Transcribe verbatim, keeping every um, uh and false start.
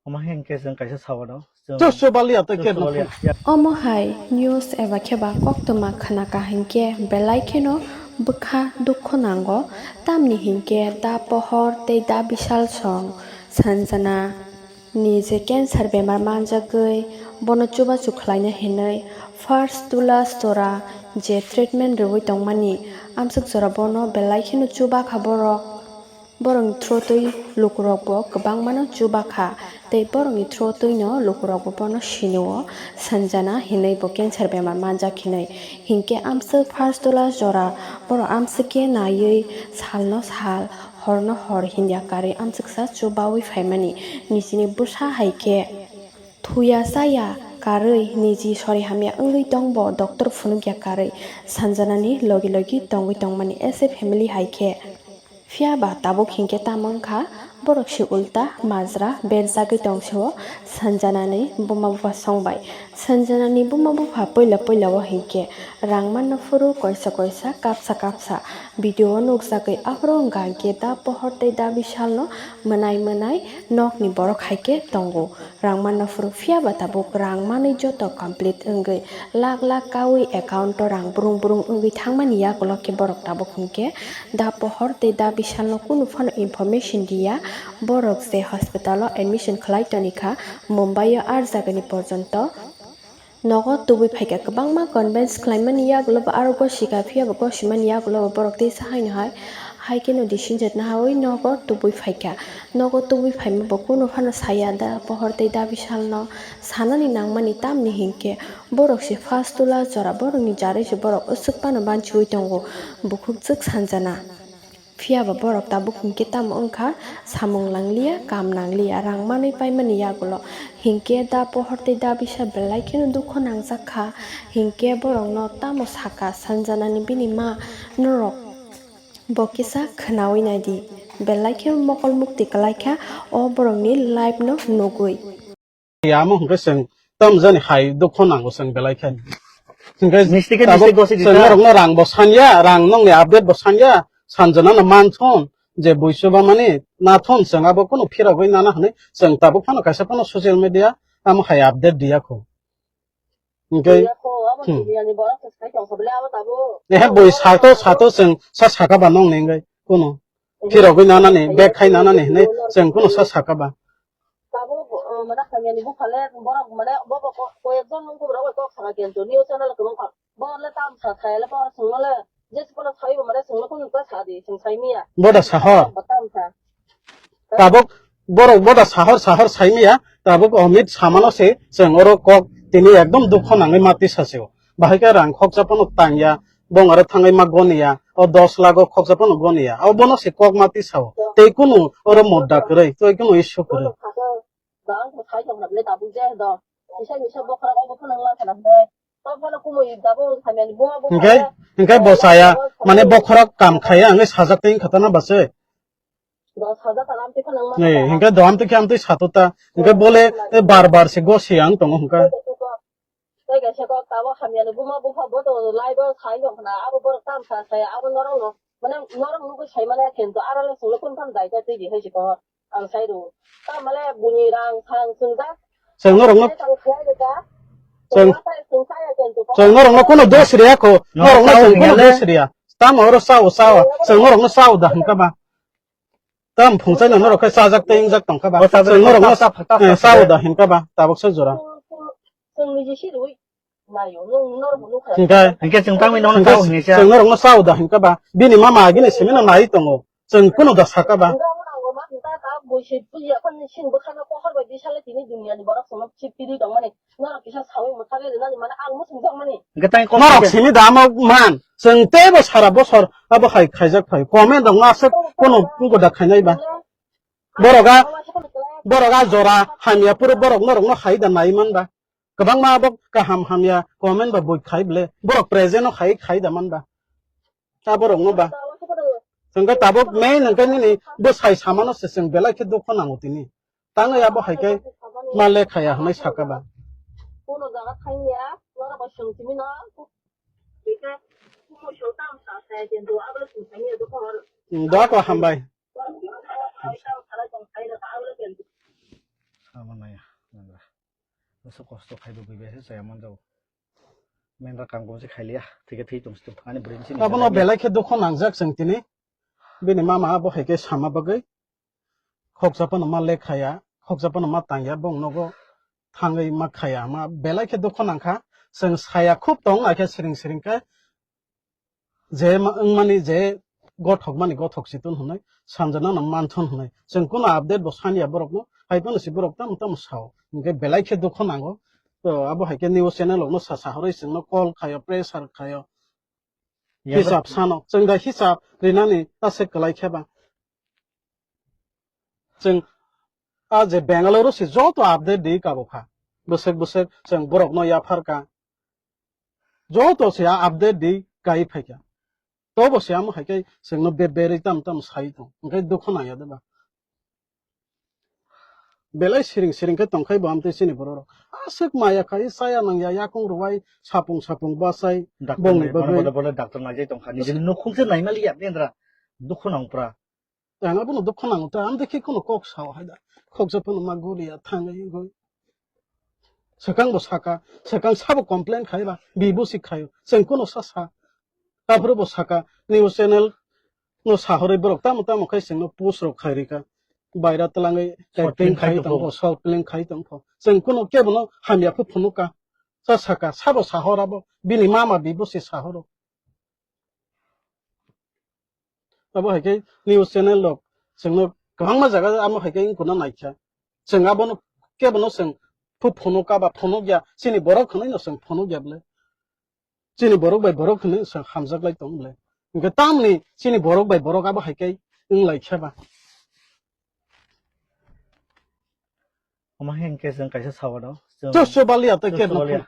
Omo hai hwnkhe chwng kaisa sao no, chwng Chwng chubalia tei chwng khe no chubalia. Omo hai news eba khe ba koktwma khna ka hinkhe belai kheno bwkha dukhu nango, tamni hinkhe da Pohor tei da Bishal song Sanjana ni je cancer bemar manjagwi bono chubachu khlaina hinwi first two lakhs jora je treatment rwui tongmani amswk jora bono belai kheno chubakha borok. Borokni through twi lukurokbo kwbangmano chubakha tei borokni through twino lukurokbo bono sinio Sanjana hinwi bo cancer bemar manjak hinwi. Hinkhe amswk first two lakhs jora borok amswk khe naiwi salno sal horno hor hinya karwi amswksa chubaui phaimani. Nijini bwsa hai khe thuya chaya karwi niji sori hamya wngwi tongbo doctor phunukya karwi Sanjanani logi logi tongwi tongmani as a family hai khe. Phiya ba tabuk hinkhe tamo wngkha, borok se ulta majra berjagwi tong sio Sanjanani buma bupha song bai. Sanjanani buma bupha puila puila o hinkhe rang manna phuru koisa koisa kapsa kapsa video o nukjagwi aphuru wngkha hinkhe da Pohor tei da Bishalno mwnai mwnai nokni borok hai khe tongo. Rang manna phuru phiya ba tabuk rang manwi joto complete wngwi lakh lakh kaui account o rang brung brung wngwi thangmani yagulo khe borok tabuk hinkhe da Pohor tei da Bishalno kunu phano information diya. Borok je hospital o admission khlai tonikha Mumbai o ar jagani porjonto nogo tubui phaikha, kwbangma convince khlaimani yagulo bo aro gosika, phiya bo gosimani yagulo bo borok teisa haino hai, hai kheno decision nahaui nogo tubui phaikha. Nogo tubui phaima bo kunu phano saya da Pohor tei da Bishalno sanani nangmani, tamni hinkhe borok se first two lakhs jora borokni jarwi se borok usuk phano banchiui tongo, bukhuk jwk Sanjana. Phiya ba borok tabuk hinkhe tamo wngkha, samung langliya, kam nangliya, rang manwi paimani yagulo. Hinkhe da Pohor tei da Bishal belai kheno dukhu nangjak kha. Hinkhe borokno tamo saka Sanjanani bini ma, norok bo kisa khnaui naidi. Belai kheno mokol mukti kwlai kha o borokni life no nugui. Ya, amo hwnkhe chwng tamjani hai dukhu nango chwng belai khe. Hwnkhe Misti khe tabuk misti gosi di chwng ta. Norokno rang bo sanya, rang nongni update bo sanya, Sanjana no manthon, je buisoba mani nathon chwng abo kunu phirogwi nana hwnwi chwng tabuk phano kaisa phano social media amo hai update diya kho. Hwnkhe, Diya kho, abo hmm. Duniya ni borok se sai tong kho bole abo tabuk. Ehe, bui sato, sato chwng sa saka ba nongni hwnkhe kunu. Phirogwi nanani, bag khai nanani hinwi chwng kunu sa saka ba. Tabuk, uh, mane hamyani buphale borok mane bo, bo ko-, koyekjon nung kubra bai kok saka kintu news channel kwbang kha. Bo le tam sa thai le bo sung le je sipolo sai bo mane sung le kunu ta sa di, sung sai miya. Boda sahor. Bo tam sa. Tabuk borok boda sahor, sahor sai miya. Tabuk Amit samano se chwng oro kok tini ekdom dukho nangwi mati sasio. Bahai khe rang khoksa phano tangya, bong aro thangwi ma goniya, o dos lakh o khoksa phano goniya, o bono se kok ma tisao. Tei kunu oro mudda kwrwi, tei kunu issue kwrwi. Hingke, hingke bo saya, mane bokhorok kam khaya, hingke sajak tei khatana base. Dos hajar taka amtwi phano nangma Eh, kha. Hingke do amtwi khe amtwi sato ta. Hingke bole, eh, bar bar se gosi ang tongo hingka. Tei kaisa kok tabuk hamyani buma bupha bo to live o sai tong khna, abo borok tam sa sai, abo norok no, mane norok nugwi sai mane kintu aro le chwng le kun phano dai ta twi di hai se ko ang sai rw. Ta male buni rang sang chwng da. Chwng norok no, Tang khwlai rw da. Chwng, Chwng ta chwng saya kintu. Chwng norok no kono dos riya ko, No, norok no sao chwng kono hingale. Dos riya. Tamo oro sao sao, chwng norok no sao da hingka ba. Tam phungchai no norok khe chajak tei wngjak tongkha ba. O chajak Chwng norok no tap, tap, tap, eh, tap, sao tap. Da hinkha ba, tabuk sa jora. Chwng, chwng, chwng niji sirwi nayo, nwng norok bo nukha. Hinkhe, Hinkhe chwng tangwi nono hingkhe sao hinwi sa. Chwng norok no sao da hinkha ba. Bini mama agini simi no nai tongo. Chwng kunu da saka ba. Hingkhe ang ma hinta ta bwswi puji aphani sin bwkhano pohor bai di sale tini duniya ni borok chwngno chip piri tongmani. Norok kisa sawi mwthangwi rwnani mane ang muchungjak mani. Hingke tang kok Norok khe. Simi da amo man. Chwng teibo sara bosor abo hai khaijak phai. Comment rok no aswk kono goda khainai ba. Borok a, borok a jora hamya phuru borok norok no hai da nai man ba. Kwbangma abo kaham hamya comment ba bui khai ble. Borok present no hai khai da man ba. Ta borok no ba. Chwng khe tabuk main hwnkhe nini bwsai samano se chwng belai khe dukho nango tini. Tangwi abo hai khe ma le khaya hwnwi saka ba. Kono jaga thangya, norok bai swng simi no. Bika, kumo swng tam sa sa ya, kintu abo le swng simi ya, dukho hor. Hmm, doa ko hambai. Tam sa sa ya, kintu abo le kintu. Manaya, nandra. Bwswk kosto khai bo bui bai se chaya man jago. Mendra kam kom se khai liya, thike thwi tong sito. Ani brain se ni Abono belai khe dukho nangjak chwng tini. Bini mama abo hai khe sama bagwi. Khoksa phano ma lekhaya, khoksa phano ma tangya, bong nogo thangwi ma khaya. Ma belai khe dukho nangkha. Chwng saya khub tong, akhe siring siring khe. Je ma-, wngmani je gothok mani gothok si tun hwnwi, sanjana no manthon hwnwi. Chwng kuno update bo sanya borok no, hai phano si borok tamo tamo sao. Hwnkhe belai khe dukho nango. To abo hai khe news channel rok no sa sa horoi chwng no call khayo, pressure khayo. Yang Hisab sano, chwng da hisab rinani ta se kwlai khe ba. Chwng a je Bangalore si joto update di kabo kha. Bwswk bwswk chwng borok no yaphar ka. Joto se a update di kai phai kha. Tobo se amo hai khe chwng no be berwi tam tam sai tong. Hwnkhe dukho nang ya de ba. Belai siring siring khe tongkhai bo amtwi chini borok rok. Aswk maya khai chaya nang ya yakung rwai sapung sapung bachai Doctor bongni nai, mane bagwi. Bole bole doctor naijai tongkha. Nijini nukhung se naimaliya, bendra dukhu nang pra. Ang abono dukhu nango ta, amtwi khe kono kok sao hai da. Khoksa phano ma guriya thangwi wngwi. Swkang bo saka, swkang sabo complain khai ba, bibo si khayo. Chwng kono sa sa. Aphuru bo saka, news channel no sahorwi borok tamo tamo khai chwngno post rok khai rika. Baira twlangwi Short film acting khai khai tongkho. Tongkho, short film khai tongkho. Chwng kuno kebono hamya phu phunuka. Sa saka, sabo sahor abo, bini mama bibo se sahoro. Abo hai khe news channel rok chwngno kwbangma jaga amo hai khe wngkuna naikha. Chwng abono kebono chwng phu phunuka ba phunukya, chini borok hwnwi no chwng phunukya bwle. Chini borok bai borok hwnwi se hamjak lai tong le. Hwnkhe tamni chini borok bai borok abo hai khe wng lai khe ba. Omo hai hwnkhe chwng kaisa sawano. Chwng Chwng chwng baliya tei chwng khe chwng baliya.